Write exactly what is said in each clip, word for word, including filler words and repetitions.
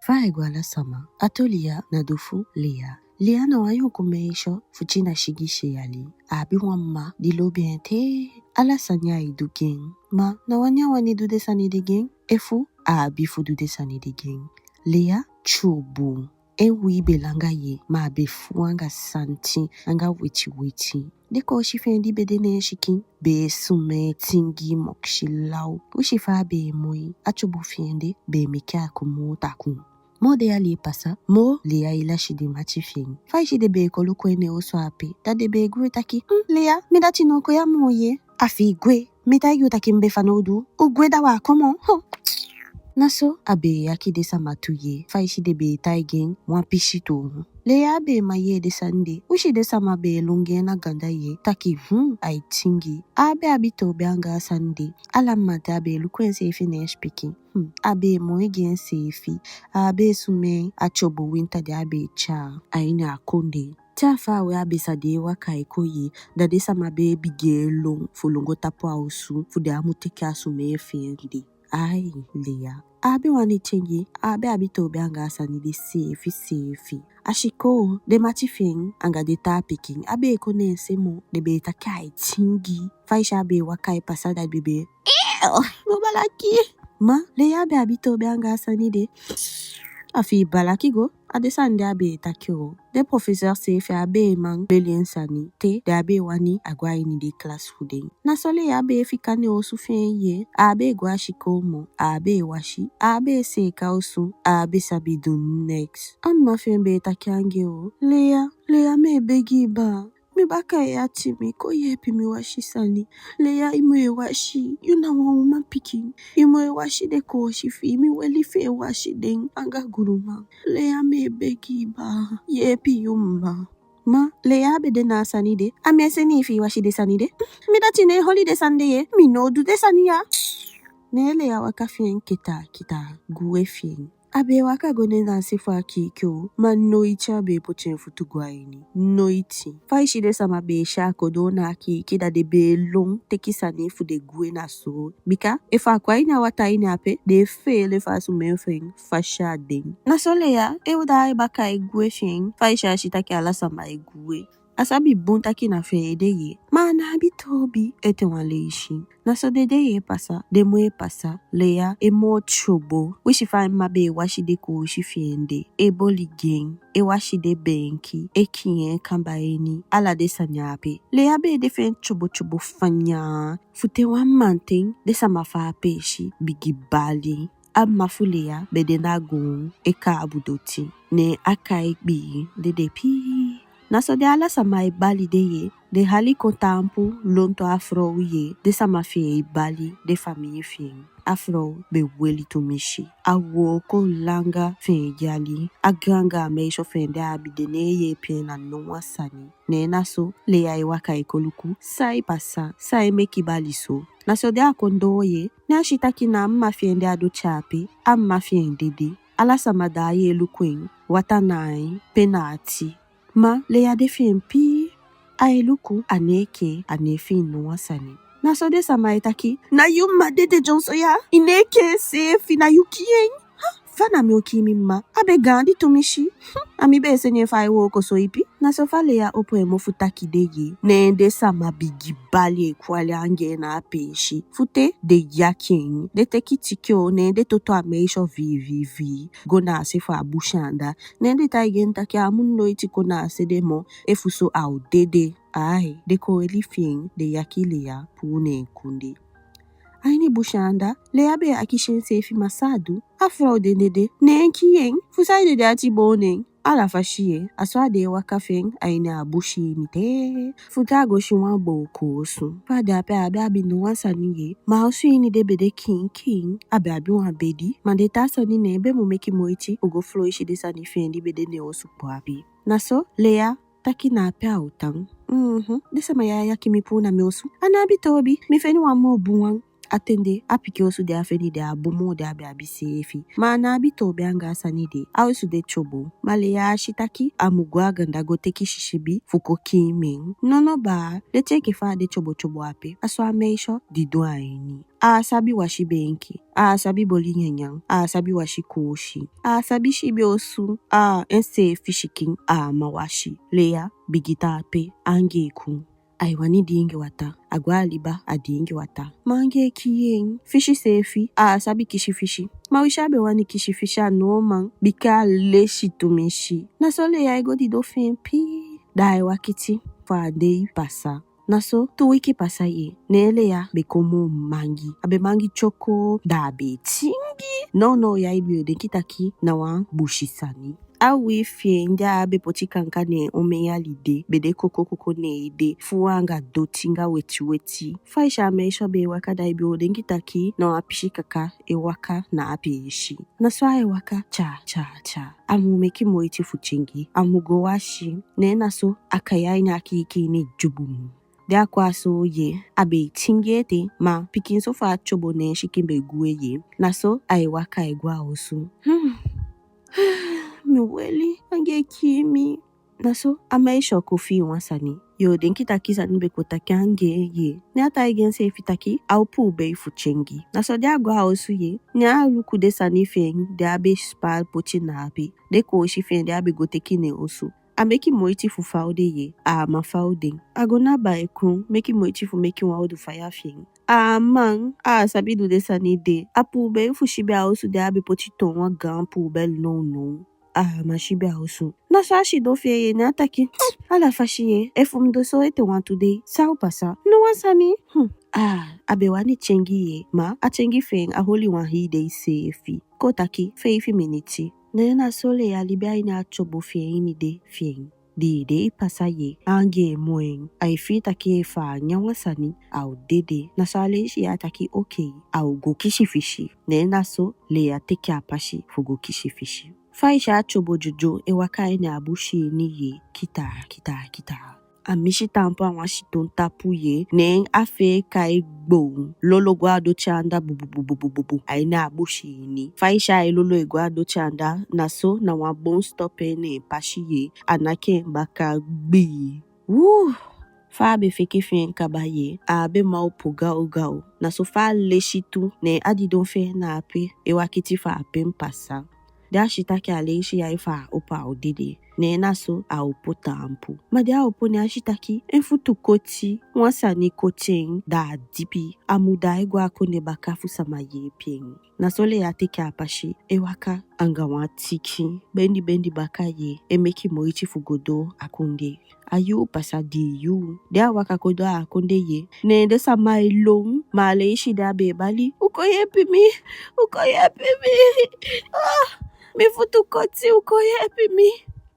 Fa ai go ala sama. A toli ya na du fu Leya. Leya na wan yonku meisyo fu tina sigisi yali. A abi wan mma di lobi en te. Ala sani ai du gi en. Ma na wani a wani du den sani de gi en? Efu a abi fu du den sani de gi en? Leya tyobo. En uwii be langa ye, ma a be fuu anga santi anga weti weti. Den koosi fi en di be de neen sikin be e sumee tingi mokisi law. Winsi fa a be e moi, a tyobo fi en de be e meke a kon moo takuu. Moo dei e pasa, moo Leya e lasi den mati fi en. Fa i si den be e kon luku en neen osu ape, da den be e gwe taki: "Hmm, Leya, mi dati ná o kon ya moo ye." "A fii gwe, mi taigi u taki mi be fanowdu, u gwe da u á kon moo." Ho. Na so a be e yaki den sama tu ye, fa i si den be e taigi en wan pisi tuu. Leya be e man yee den sani de, winsi den sama be e lon gi en na ganda ye, taki: "Hmm, ai tingi." A á be abi toobi anga a sani de. Ala mamanten a be e luku enseefi neen sipiki. Hmm, a be e moi gi enseefi. A á be e sumee a tyobo winta di a be e tyai a ini a kondee. Te a faawe a be sa de e waka e kon ye, da den sama be e bigin e lon fu lon go tapu a osu, fu den á mu teke a sumee fi en de. Ai, Leya. A á be wani tyengi, a á be abi toobi anga a sani de seefi seefi. A sikoo, den mati fi en anga den taa pikin á be e kon neen se moo, den be e taki ai tingi. Fa i si a be e waka e pasa, da den be e: "Ew, go balaki." Ma Leya á be abi toobi anga a sani de. A fii balaki go. A den sani de a be e taki o. Den professeur seefi á be e man beli en sani, te den á be e wani a go a ini den kalasi fu den. Na so Leya be e fika neen osu fi en ye, a á be e go a sikoo moo, a á be e wasi, a á be e seeka osu, a á be sabi du neks. A mma fi en be e taki anga en o: "Leya, Leya, mi e begi i baa. Mi baka e ati mi, kon yeepi mi wasi sani. Leya, i mu e wasi, yu na wan umanpikin. I mu e wasi den koosi fi i, mi weli fi i e wasi den anga guduman. Leya, mi e begi i baa, yeepi yu mma." Ma Leya á be de na a sani de. "A mi e seni i fi i wasi den sani de? Mi dati ná e holi den sani de ye, mi ná o du den sani ya." Neen Leya waka fi en kita kita gwe fi en. A be e waka go neen na a se fu a kiiki o, ma noiti a be e poti en futu go a ini. Noiti. Fa i si den sama be e si a kon doo na a kiiki, da den be e lon teke sani fu den gwe na so. Bika efu a kon a ini a wataa ini ape, den e feele fu a sumee fi en fasi a den. Na so Leya e daai baka e gwe fi en, fa i si a si taki ala sama e gwe. A sabi bun taki na fi en ede ye, ma a ná abi toobi ete wan leisi. Na so den dei e pasa, den mun e pasa, Leya e moo tyobo. Winsi fa en mma be e wasi den koosi fi en de, e boli gi en, e wasi den beenki, e kii en kamba ini, ala den sani ape. Leya be e de fi en tyobo tyobo fanya. Fu te wan mamanten, den sama fu a peesi bigin bali. A mma fu Leya be de na goon e kaabu doti. Neen a kai kpii dede pii. Na so den ala sama e bali de ye, den hali kon taampu lontu a frow ye, den sama fi en e bali den famii fi en. A frow be weli tumisi. A wooko langa fi en yali. A gaangaan meisyo fi en di a abi de ná e yeepi en na nowan sani. Neen na so Leya e waka e kon luku san e pasa, san e meke bali so. Na so di a kon doo ye, ne a si taki na a mma fi en de a doti ape, a mma fi en dede. Ala sama daai e luku en, wataa na ain, pen na ati. Ma Leya de fi en pii, ai luku, a ná e kee, a ná e fii nowan sani. Na so den sama e taki: "Na yu mma dede dyonson ya, i ná e kee seefi, na yu kii en." "Ha, fa na mi o kii mi mma? A be gaandi tumisi. Hmm, a mi be e seni en fu ai wooko so ipi." Na so fa Leya opo en mofu taki de ye, neen den sama bigin bali e kwali anga en na a peesi. Fu te den yaki en, den teke tiki o, neen den toto a meisyo vii vii vii go na a se fu a busi anda. Neen den taigi en taki a á mu noiti kon na a se de moo, efuso a o dede. Ai, den kon weli fi en, den yaki Leya puu neen kondee. A ini busi anda, Leya be e akisi enseefi: "Ma san a du? A frow de dede, neen kii en, fu saide den ati boon en?" Ala fasi ye, a so a de e waka fi en a ini a busi ini te, fu te a go si wan booko osu. Fa a de ape a á be abi nowan sani ye, ma a osu ini de be de kiin kiin, a be abi wan bedi, ma den taa sani ná e be mu meke moiti fu go foloisi den sani fi en di be de neen osu kpoo ape. Na so Leya taki na ape a o tan. Mhm. Den sama ya e yaki mi puu na mi osu. A ná abi toobi, mi feni wan moo bun wan. A ten de, a pikin osu di a feni de á bun moo di a be abi seefi. Ma a ná abi toobi anga a sani de, a osu de tyobo. Ma Leya si taki a mu go a ganda go teki sisibi fu kon kiin en. Nono baa, leti enke fa a de tyobo tyobo ape, a so a meisyo didon a ini. A á sabi wasi beenki, a á sabi boli nyanyan, a á sabi wasi koosi, a á sabi siibi osu, a enseefi sikin a á man wasi. Leya bigin tan ape, angii e kon. Ai wani diingi wataa, a go a liba a diingi wataa. Ma angii e kii en. Fisi seefi, a á sabi kisi fisi. Ma winsi a be wani kisi fisi a ná o man, bika a lesi tumisi. Na so Leya e go didon fi en pii, da ai wakiti fu a dei pasa. Na so tu wiki pasa ye, ne Leya be kon moo mangi. A be mangi tyoko, da a be e tingi. Nownow ya i be o denki taki na wan busi sani. A uwii fi en di a be poti kanka ne en omen yali de, be de koko koko ne en ede, fuu anga doti anga weti weti. Fa i si a meisyo be e waka, da i be o denki taki na wan pisi kaka e waka na a peesi. Na so ai waka, tya, tya, tya. A mu meki moiti fu tyengi, a mu go wasi. Ne na so a kai a ini a kiiki ini dyubum. Di a kon a se ye, a be e tingi ete, ma pikinso fu a tyobo ne en sikin be gwe ye. Na so ai waka e go a osu. Hmm. Mi weli, angii e kii mi. Na so a meisyo kon fii wan sani. Yo denki taki sani be kon taki anga en ye. Ne a taigi enseefi taki a o puubei fu tyengi. Na so di a go a osu ye, ne a luku den sani fi en di a be spaar poti na ape, den koosi fi en di a be go teki ne osu. A meki moiti fu faude ye, a á man faude. A go na bai kon meki moiti fu meki wan odu faya fi en. A á man, a á sabi du den sani de. A puubei fu sibi a osu di a be poti toon wan gaan puubel nownow. A á man sibi a osu. Na so a sidon fi en ye, ne a taki, ala fasi ye, efu mi du so ete wantu dei, san o pasa? Ná wan sani. Hmm. A, a be wani tyengi ye, ma a tyengi fi en á holi wan hii dei seefi. Kon taki feifi miniti. Ne na so Leya libi a ini a tyobo fi en ini de fi en. Dii dei pasa ye, angii e moo en. Ai fii taki efu a á nyan wan sani, a o dede. Na so a leisi ya taki okei, a o go kisi fisi. Ne na so Leya teki a pasi fu go kisi fisi. Fa i si a tyobo dyodyo e waka a ini a busi ini ye, kitaa, kitaa, kitaa. A misi taampu a wan siton tapu ye, ne a fee kai gbow. Lolo go a doti anda bubububububu. A ini a busi ini. Fa i si ai lolo e go a doti anda, na so na wan bon stop en ne en pasi ye. A naki en baka gbii. Wuu! Fa a be feke fi en kaba ye, a á be man opo gawgaw. Na so fa a lesi tu, ne a didon fi en na ape, e wakiti fu a pen pasa. Di a si taki a leisi ya efu a opo a o dede. Ne na so a opo taampu. Ma di a opo ne a si taki en futu koti, wan sani koti en, da a dipi. A mu daai go a kondee baka fu sama yeepi en. Na so Leya teki a pasi, e waka anga wan tiki. Bendi bendi baka ye, e meki moiti fu go doo a kondee. A yuu pasa, dii yuu. Di a waka kon doo a kondee ye, ne den sama e lon, ma a leisi di a be e bali: U kon yeepi mi, u kon yeepi mi. Ah, mi futu koti, u kon yeepi mi.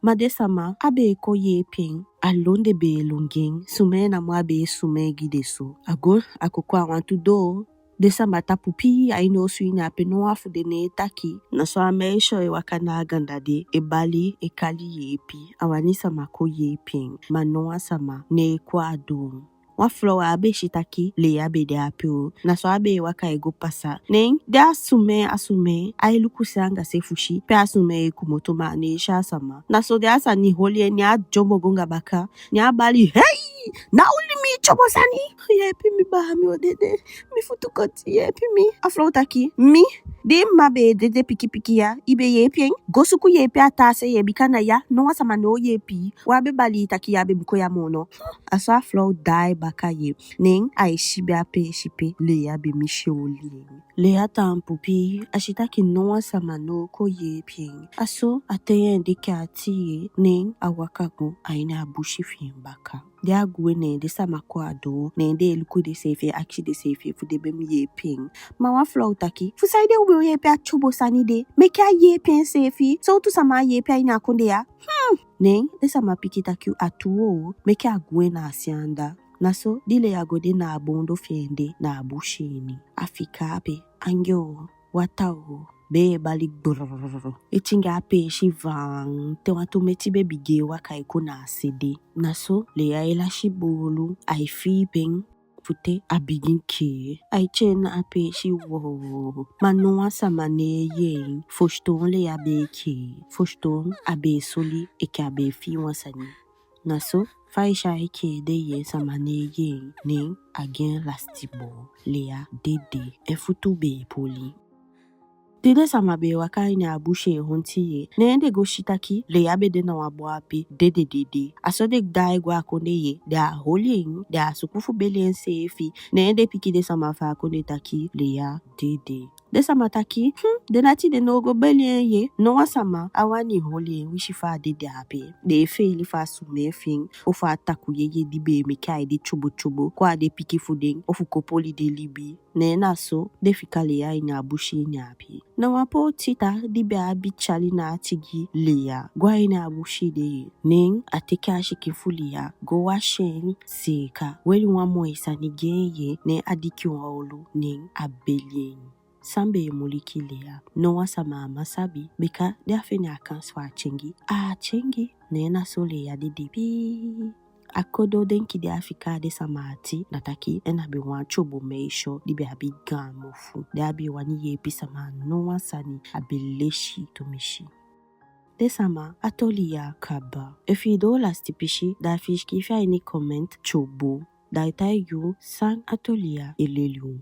Ma den sama á be e kon yeepi en. A lon den be e lon gi en, sumee namo a be e sumee gi den so. A go, a koko a wantu doo. Den sama tapu pii a ini osu ini ape, ná wan fu den ná e taki. Na so a meisyo e waka na a ganda de, e bali, e kali yeepi. A wani sama kon yeepi en, ma ná wan sama ná e kon a doo. Wan frow a be si taki Leya be de ape o. Na so a be e waka e go pasa. Ne di a sumee, a sumee, ai luku se anga se fu si pe a sumee e komoto, ma a ná e si a sama. Na so di a sani holi en, ne a dyombo go anga baka. Ne a bali: Hei! Na oli mi, tyobo sani! Yeepi mi baa, mi o dede. Mi futu koti, yeepi mi. A frow taki: Mi, di mma be e dede pikipikiya, i be yeepi en? Go suku yeepi a taa se ye, bika na ya ná wan sama ná o yeepi i. U á be bali i taki ya be mu kon ya moo no? A so a frow daai baka ye. Ne ai sibi a peesi pe Leya be misi oli en. Leya taampu pii, a si taki ná wan sama ná o kon yeepi en. A so a tei en deki ati ye, ne a waka go a ini a busi fi en baka. Di a gwe, ne den sama kon a doo, ne den e luku denseefi, e akisi denseefi efu den be mu yeepi en. Ma wan frow taki: Fu saide u be o yeepi a tyobo sani de? Meke a yeepi enseefi. Sowtu sama a yeepi a ini a kondee ya? Hmm. Ne den sama piki taki a tuu o, meke a gwe na a se anda. Na so di Leya go de na a bondo fi en de na a busi ini. A fika ape, angii o, wataa o, bee e bali gbrrr. E tingi a peesi vaan, te wantu meti be bigin e waka e kon na a se de. Na so Leya e lasi boolu, ai fii pen. fu te a bigin kee. Ai tyai en na a peesi wowowo. Ma ná wan sama ná e yee en. Fosi toon Leya be e kee. Fosi toon a be e soli enke a be e fii wan sani. Na so fa i si ai kee de, yee sama ná e yee en, ne a gi en lasiti boo. Leya dede. En futu be e poli. Di den sama be e waka a ini a busi e onti yee, ne den go si taki Leya be de na wan boo ape dededede. A so den daai go a kondee yee, den á holi en, den á suku fu beli en seefi. Ne den piki den sama fu a kondee taki Leya dede. Den sama taki, hmm, den ná tide ná o go beli en yee, ná wan sama á wani holi en, winsi fa a dede ape. Den e feele fu a sumee fi en, ofu a takuu yeye di be e meke ai de tyobo tyobo kon a den pikin fu den, ofu kon poli den libi. Ne na so den fika Leya ini a busi ini ape. Na wan pooti taa di be abi tyali na ati gi Leya go a ini a busi de yee. Ne a teke a sikin fu Leya go wasi en seeka, weli wan moi sani gi en yee, ne a diki wan olo, ne a beli en. San be e muliki Leya, ná wan sama á man sabi, bika di a fende a kansi fu a tyengi, a tyengi. Ne na so Leya dede pii. A kodo denki di a fika a den sama ati na taki en a be wan tyobo meisyo di be abi gaan mofu, di á be wani yeepi sama, ná wan sani, a be lesi tumisi. Den sama, a toli ya kaba. Efu i doo lasiti pisi, da fi i sikiifi a ini comment tyobo, da i taigi u san a toli ya e leli u.